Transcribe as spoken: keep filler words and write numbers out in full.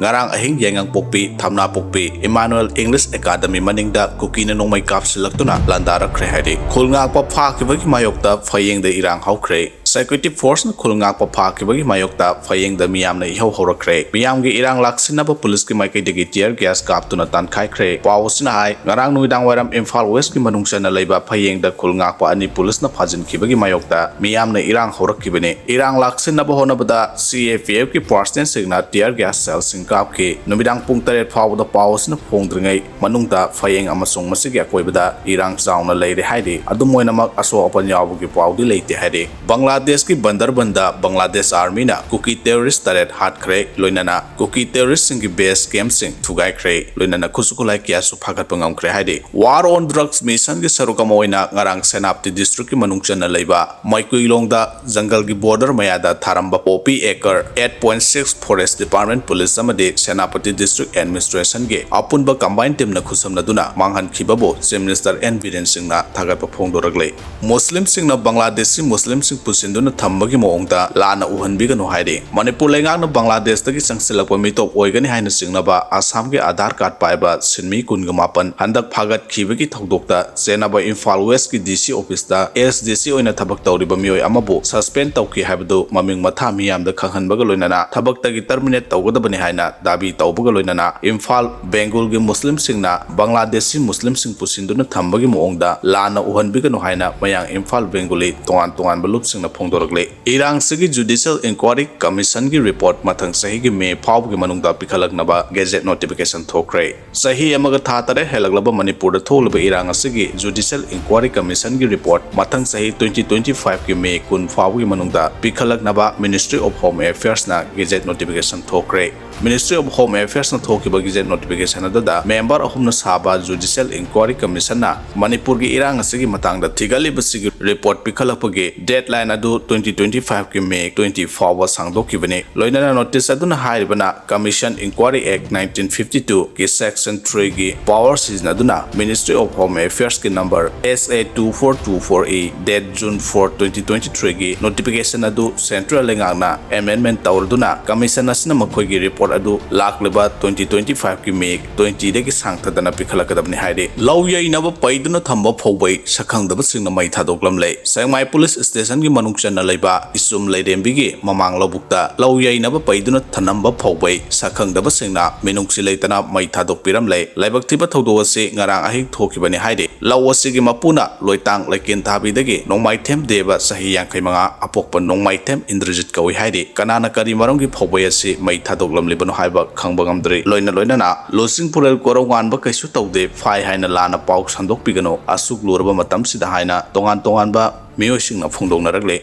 ꯉꯔꯥꯡ ꯑꯍꯤꯡ ꯌꯥꯏꯉꯪꯄꯣꯛꯄꯤ, ꯊꯝꯅꯥꯄꯣꯛꯄꯤ, ꯏꯃꯥꯅꯨꯑꯦꯜ English academy ꯃꯅꯤꯡꯗ ꯀꯨꯀꯤꯅ ꯅꯣꯡꯃꯩ ꯀꯥꯞꯁꯤꯜꯂꯛꯇꯨꯅ ꯂꯥꯟꯗꯥꯔꯛꯈ꯭ꯔꯦ ꯍꯥꯏꯔꯤ꯫ ꯈꯨꯜ ꯉꯥꯛꯄ ꯐꯥꯈꯤꯕꯒꯤ ꯃꯥꯌꯣꯛꯇ ꯐꯌꯦꯡꯗ ꯏꯔꯥꯡ ꯍꯧꯈ꯭ꯔꯦ꯫ ꯁꯦꯀ꯭ꯌꯨꯔꯤꯇꯤ ꯐꯣꯔꯁꯅ ꯈꯨꯜ ꯉꯥꯛꯄ ꯐꯥꯈꯤꯕꯒꯤ ꯃꯥꯌꯣꯛꯇ ꯐꯌꯦꯡꯗ ꯃꯤꯌꯥꯝꯅ ꯏꯍꯧ ꯍꯧꯔꯛꯈ꯭ꯔꯦ꯫ ꯃꯤꯌꯥꯝꯒꯤ ꯏꯔꯥꯡ ꯂꯥꯛꯁꯤꯟꯅꯕ ꯄꯨꯂꯤꯁꯀꯤ ꯃꯥꯏꯀꯩꯗꯒꯤ ꯇꯤꯌꯔ ꯒ꯭ꯌꯥꯁ ꯀꯥꯞꯇꯨꯅ ꯇꯥꯟꯈꯥꯏꯈ꯭ꯔꯦ꯫ ꯄꯥꯎ ꯑꯁꯤꯅ ꯍꯥꯏ, ꯉꯔꯥꯡ ꯅꯨꯃꯤꯗꯥꯡ ꯋꯥꯏꯔꯝ ꯏꯝꯐꯥꯜ ꯋꯦꯁꯀꯤ ꯃꯅꯨꯡ ꯆꯟꯅ ꯂꯩꯕ ꯐꯌꯦꯡꯗ ꯈꯨꯜ ꯉꯥꯛꯄ ꯑꯅꯤ ꯄꯨꯂꯤꯁꯅ ꯐꯥꯖꯤꯟꯈꯤꯕꯒꯤ ꯃꯥꯌꯣꯛꯇ ꯃꯤꯌꯥꯝꯅ ꯏꯔꯥꯡ ꯍꯧꯔꯛꯈꯤꯕꯅꯤ꯫ ꯏꯔꯥꯡ ꯂꯥꯛꯁꯤꯟꯅꯕ ꯍꯣꯠꯅꯕꯗ ꯁꯤ ꯑꯦ ꯄꯤ ꯑꯦꯐꯀꯤ ꯄꯥꯔꯁꯅꯦꯜꯁꯤꯡꯅ ꯇꯤꯌꯔ ꯒ꯭ꯌꯥꯁ ꯁꯦꯜꯁꯤꯡ ꯀꯥꯞꯈꯤ꯫ ꯅꯨꯃꯤꯗꯥꯡ ꯄꯨꯡ ꯇꯔꯦꯠ ꯐꯥꯎꯕꯗ ꯄꯥꯎ ꯑꯁꯤꯅ ꯐꯣꯡꯗ꯭ꯔꯤꯉꯩ ꯃꯅꯨꯡꯗ ꯐꯌꯦꯡ ꯑꯃꯁꯨꯡ ꯃꯁꯤꯒꯤ ꯑꯀꯣꯏꯕꯗ ꯏꯔꯥꯡ ꯆꯥꯎꯅ ꯂꯩꯔꯦ ꯍꯥꯏꯔꯤ꯫ ꯑꯗꯨꯝ ꯑꯣꯏꯅꯃꯛ, ꯑꯁꯣꯛ ꯑꯄꯟ ꯌꯥꯎꯕꯒꯤ ꯄꯥꯎꯗꯤ ꯂꯩꯇꯦ ꯍꯥꯏꯔꯤ꯫ ꯕꯪꯒ꯭ꯂꯥꯗꯦꯁꯀꯤ ꯕꯟꯗꯔꯕꯟꯗ ꯕꯪꯒ꯭ꯂꯥꯗꯦꯁ ꯑꯥꯔꯃꯤꯅ ꯀꯨꯀꯤ ꯇꯦꯔꯣꯔꯤꯁ ꯇꯔꯦꯠ ꯍꯥꯠꯈ꯭ꯔꯦ, ꯂꯣꯏꯅꯅ ꯀꯨꯀꯤ ꯇꯦꯔꯣꯔꯤꯁꯁꯤꯡꯒꯤ ꯕꯦꯁ ꯀꯦꯝꯞꯁꯤꯡ ꯊꯨꯒꯥꯏꯈ꯭ꯔꯦ, ꯂꯣꯏꯅꯅ ꯈꯨꯠꯁꯨ ꯈꯨꯠꯂꯥꯏ ꯀꯌꯥꯁꯨ ꯐꯥꯒꯠꯄ ꯉꯝꯈ꯭ꯔꯦ ꯍꯥꯏꯔꯤ꯫ War on Drugs mission ꯒꯤ ꯁꯔꯨꯛ ꯑꯃ ꯑꯣꯏꯅ ꯉꯔꯥꯡ ꯁꯦꯅꯥꯄꯇꯤ ꯗꯤꯁꯇ꯭ꯔꯤꯛꯀꯤ ꯃꯅꯨꯡ ꯆꯟꯅ ꯂꯩꯕ ꯃꯩꯀꯨꯏꯂꯣꯡꯗ ꯖꯪꯒꯜꯒꯤ ꯕꯣꯔꯗꯔ ꯃꯌꯥꯗ ꯊꯥꯔꯝꯕ poppy acre eight point six forest department police ꯑꯃꯗꯤ ꯁꯦꯅꯥꯄꯇꯤ ꯗꯤꯁꯇ꯭ꯔꯤꯛ ꯑꯦꯗꯃꯤꯅꯤꯁꯇ꯭ꯔꯦꯁꯟꯒꯤ ꯑꯄꯨꯟꯕ ꯀꯝꯕꯥꯏꯟ ꯇꯤꯝꯅ ꯈꯨꯠꯁꯝꯅꯗꯨꯅ ꯃꯥꯡꯍꯟꯈꯤꯕꯕꯨ ꯆꯤꯐ ꯃꯤꯅꯤꯁꯇꯔ ꯑꯦꯟ ꯕꯤꯔꯦꯟ ꯁꯤꯡꯅ ꯊꯥꯒꯠꯄ ꯐꯣꯡꯗꯣꯔꯛꯂꯤ꯫ ꯃꯨꯁꯂꯤꯝꯁꯤꯡꯅ ꯕꯪꯒ꯭ꯂꯥꯗꯦꯁꯤ ꯃꯨꯁꯂꯤꯝꯁꯤꯡ ꯄꯨꯁꯤꯟꯗꯨꯅ ꯊꯝꯕꯒꯤ ꯃꯑꯣꯡꯗ ꯂꯥꯟꯅ ꯎꯍꯟꯕꯤꯒꯅꯨ ꯍꯥꯏꯔꯤ꯫ ꯃꯅꯤꯄꯨꯔ ꯂꯩꯉꯥꯛꯅ ꯕꯪꯒ꯭ꯂꯥꯗꯦꯁꯇꯒꯤ ꯆꯪꯁꯤꯜꯂꯛꯄ ꯃꯤꯇꯣꯞ ꯑꯣꯏꯒꯅꯤ ꯍꯥꯏꯅ ꯆꯤꯡꯅꯕ ꯑꯁꯥꯝꯒꯤ ꯑꯥꯙꯥꯔ ꯀꯥꯔꯗ ꯄꯥꯏꯕ ꯁꯤꯟꯃꯤ ꯀꯨꯟꯒ ꯃꯥꯄꯟ ꯍꯟꯗꯛ ꯐꯥꯒꯠꯈꯤꯕꯒꯤ ꯊꯧꯗꯣꯛꯇ ꯆꯦꯟꯅꯕ ꯏꯝꯐꯥꯜ ꯋꯦꯁꯀꯤ ꯗꯤ ꯁꯤ ꯑꯣꯐꯤꯁꯇ ꯑꯦꯁ ꯗꯤ ꯁꯤ ꯑꯣꯏꯅ ꯊꯕꯛ ꯇꯧꯔꯤꯕ ꯃꯤꯑꯣꯏ ꯑꯃꯕꯨ ꯁꯁꯄꯦꯟ ꯇꯧꯈꯤ ꯍꯥꯏꯕꯗꯨ ꯃꯃꯤꯡ ꯃꯊꯥ ꯃꯤꯌꯥꯝꯗ ꯈꯪꯍꯟꯕꯒ ꯂꯣꯏꯅꯅ ꯊꯕꯛꯇꯒꯤ ꯇꯔꯃꯤꯅꯦꯠ ꯇꯧꯒꯗꯕꯅꯤ ꯍꯥꯏꯅ ꯗꯥꯕꯤ ꯇꯧꯕꯒ ꯂꯣꯏꯅꯅ ꯏꯝꯐꯥꯜ ꯕꯦꯡꯒꯨꯜꯒꯤ ꯃꯨꯁꯂꯤꯝꯁꯤꯡꯅ ꯕꯪꯒ꯭ꯂꯥꯗꯦꯁꯤ ꯃꯨꯁꯂꯤꯝꯁꯤꯡ ꯄꯨꯁꯤꯟꯗꯨꯅ ꯊꯝꯕꯒꯤ ꯃꯑꯣꯡꯗ ꯂꯥꯟꯅ ꯎꯍꯟꯕꯤꯒꯅꯨ ꯍꯥꯏꯅ ꯃꯌꯥꯡ ꯏꯝꯐꯥꯜ ꯕꯦꯡꯒꯨꯂꯤ ꯇꯣꯉꯥꯟ ꯇꯣꯉꯥꯟꯕ ꯂꯨꯞꯁꯤꯡꯅ ꯐꯣꯡꯗꯣꯔꯛꯂꯤ꯫ ꯏꯔꯥꯡꯁꯤꯒꯤ ꯖꯨꯗꯤꯁꯤꯌꯦꯜ ꯏꯟꯀ꯭ꯋꯥꯏꯔꯤ ꯀꯃꯤꯁꯟꯒꯤ ꯔꯤꯄꯣꯔꯠ ꯃꯊꯪ ꯆꯍꯤꯒꯤ ꯃꯦ ꯐꯥꯎꯕꯒꯤ ꯃꯅꯨꯡꯗ ꯄꯤꯈꯠꯂꯛꯅꯕ ꯒꯦꯖꯦꯠ ꯅꯣꯇꯤꯐꯤꯀꯦꯁꯟ ꯊꯣꯛꯈ꯭ꯔꯦ꯫ ꯆꯍꯤ ꯑꯃꯒ ꯊꯥ ꯇꯔꯦꯠ ꯍꯦꯜꯂꯛꯂꯕ ꯃꯅꯤꯄꯨꯔꯗ ꯊꯣꯛꯂꯤꯕ ꯏꯔꯥꯡ ꯑꯁꯤꯒꯤ ꯖꯨꯗꯤꯁꯤꯌꯦꯜ ꯏꯟꯀ꯭ꯋꯥꯏꯔꯤ ꯀꯃꯤꯁꯟꯒꯤ ꯔꯤꯄꯣꯔꯠ ꯃꯊꯪ ꯆꯍꯤ twenty twenty five ꯀꯤ ꯃꯦ ꯀꯨꯟ ꯐꯥꯎꯕꯒꯤ ꯃꯅꯨꯡꯗ ꯄꯤꯈꯠꯂꯛꯅꯕ Ministry of Home Affairs ꯅ ꯒꯦꯖꯦꯠ ꯅꯣꯇꯤꯐꯤꯀꯦꯁꯟ ꯊꯣꯛꯈ꯭ꯔꯦ꯫ Ministry of Home Affairs ꯅ ꯊꯣꯛꯈꯤꯕ ꯒꯦꯖꯦꯠ ꯅꯣꯇꯤꯐꯤꯀꯦꯁꯟ ꯑꯗꯨꯗ ꯃꯦꯝꯕꯔ ꯑꯍꯨꯝꯅ ꯁꯥꯕ ꯖꯨꯗꯤꯁꯤꯌꯦꯜ ꯏꯟꯀ꯭ꯋꯥꯏꯔꯤ ꯀꯃꯤꯁꯟꯅ ꯃꯅꯤꯄꯨꯔꯒꯤ ꯏꯔꯥꯡ ꯑꯁꯤꯒꯤ ꯃꯇꯥꯡꯗ ꯊꯤꯒꯠꯂꯤꯕꯁꯤꯒꯤ ꯔꯤꯄꯣꯔꯠ ꯄꯤꯈꯠꯂꯛꯄꯒꯤ ꯗꯦꯗꯂꯥꯏꯟ ꯑꯗꯨ ꯇ꯭ꯋꯦꯟꯇꯤ ꯇ꯭ꯋꯦꯟꯇꯤ ꯐꯥꯏꯚꯀꯤ ꯃꯦ ꯇ꯭ꯋꯦꯟꯇꯤ ꯐꯥꯎꯕ ꯁꯥꯡꯗꯣꯛꯈꯤꯕꯅꯤ꯫ ꯂꯣꯏꯅꯅ ꯅꯣꯇꯤꯁ ꯑꯗꯨꯅ ꯍꯥꯏꯔꯤꯕꯅ Commission Inquiry Act nineteen fifty twoꯒꯤ Section threeꯒꯤ power ꯁꯤꯖꯤꯟꯅꯗꯨꯅ Ministry of Home Affairsꯀꯤ number S A two four two four E date June four, twenty twenty threeꯒꯤ notification ꯑꯗꯨ central ꯂꯩꯉꯥꯛꯅ amendment ꯇꯧꯔꯗꯨꯅ commission ꯑꯁꯤꯅ ꯃꯈꯣꯏꯒꯤ report ꯑꯗꯨ ꯂꯥꯛꯂꯤꯕ twenty twenty fiveꯀꯤ May twentyꯗꯒꯤ ꯁꯥꯡꯊꯗꯅ ꯄꯤꯈꯠꯂꯛꯀꯗꯕꯅꯤ ꯍꯥꯏꯔꯤ꯫ ꯂꯧ ꯌꯩꯅꯕ ꯄꯩꯗꯨꯅ ꯊꯝꯕ ꯐꯧꯕꯩ ꯁꯛꯈꯪꯗꯕꯁꯤꯡꯅ ꯃꯩ ꯊꯥꯗꯣꯛꯂꯝꯂꯦ꯫ ꯁꯦꯛꯃꯥꯏ police stationꯒꯤ ꯃꯅꯨꯡ ꯆꯟꯅ ꯂꯩꯕ ꯏꯆꯨꯝ ꯂꯩꯔꯦꯝꯕꯤꯒꯤ ꯃꯃꯥꯡ ꯂꯧꯕꯨꯛꯇ ꯂꯧ ꯌꯩꯅꯕ ꯄꯩꯗꯨꯅ ꯊꯅꯝꯕ ꯐꯧꯕꯩ ꯁꯛꯈꯪꯗꯕꯁꯤꯡꯅ ꯃꯤꯅꯨꯡꯁꯤ ꯂꯩꯇꯅ ꯃꯩ ꯊꯥꯗꯣꯛꯄꯤꯔꯝꯂꯦ꯫ ꯂꯥꯏꯕꯛ ꯊꯤꯕ ꯊꯧꯗꯣꯛ ꯑꯁꯤ ꯉꯔꯥꯡ ꯑꯍꯤꯡ ꯊꯣꯛꯈꯤꯕꯅꯤ ꯍꯥꯏꯔꯤ꯫ ꯂꯧ ꯑꯁꯤꯒꯤ ꯃꯄꯨꯅ ꯂꯣꯏꯇꯥꯡ ꯂꯩꯀꯦꯟ ꯊꯥꯕꯤꯗꯒꯤ ꯅꯣꯡꯃꯥꯏꯊꯦꯝ ꯗꯦꯕ, ꯆꯍꯤ ꯌꯥꯡꯈꯩ ꯃꯉꯥ, ꯑꯄꯣꯛꯄ ꯅꯣꯡꯃꯥꯏꯊꯦꯝ ꯏꯟꯗ꯭ꯔꯖꯤꯠ ꯀꯧꯏ ꯍꯥꯏꯔꯤ꯫ ꯀꯅꯥꯅ ꯀꯔꯤ ꯃꯔꯝꯒꯤ ꯐꯧꯕꯩ ꯑꯁꯤ ꯃꯩ ꯊꯥꯗꯣꯛꯂꯝꯂꯤꯕꯅꯣ ꯍꯥꯏꯕ ꯈꯪꯕ ꯉꯝꯗ꯭ꯔꯤ꯫ ꯂꯣꯏꯅ ꯂꯣꯏꯅꯅ ꯂꯨꯆꯤꯡ ꯄꯨꯔꯦꯜ ꯀꯣꯔꯧꯉꯥꯟꯕ ꯀꯩꯁꯨ ꯇꯧꯗꯦ, ꯐꯥꯏ ꯍꯥꯏꯅ ꯂꯥꯟꯅ ꯄꯥꯎ ꯁꯟꯗꯣꯛꯄꯤꯒꯅꯨ, ꯑꯁꯨꯛ ꯂꯨꯔꯕ ꯃꯇꯝꯁꯤꯗ ꯍꯥꯏꯅ ꯇꯣꯉꯥꯟ ꯇꯣꯉꯥꯟꯕ ꯃꯤꯑꯣꯏꯁꯤꯡꯅ ꯐꯣꯡꯗꯣꯛꯅꯔꯛꯂꯦ꯫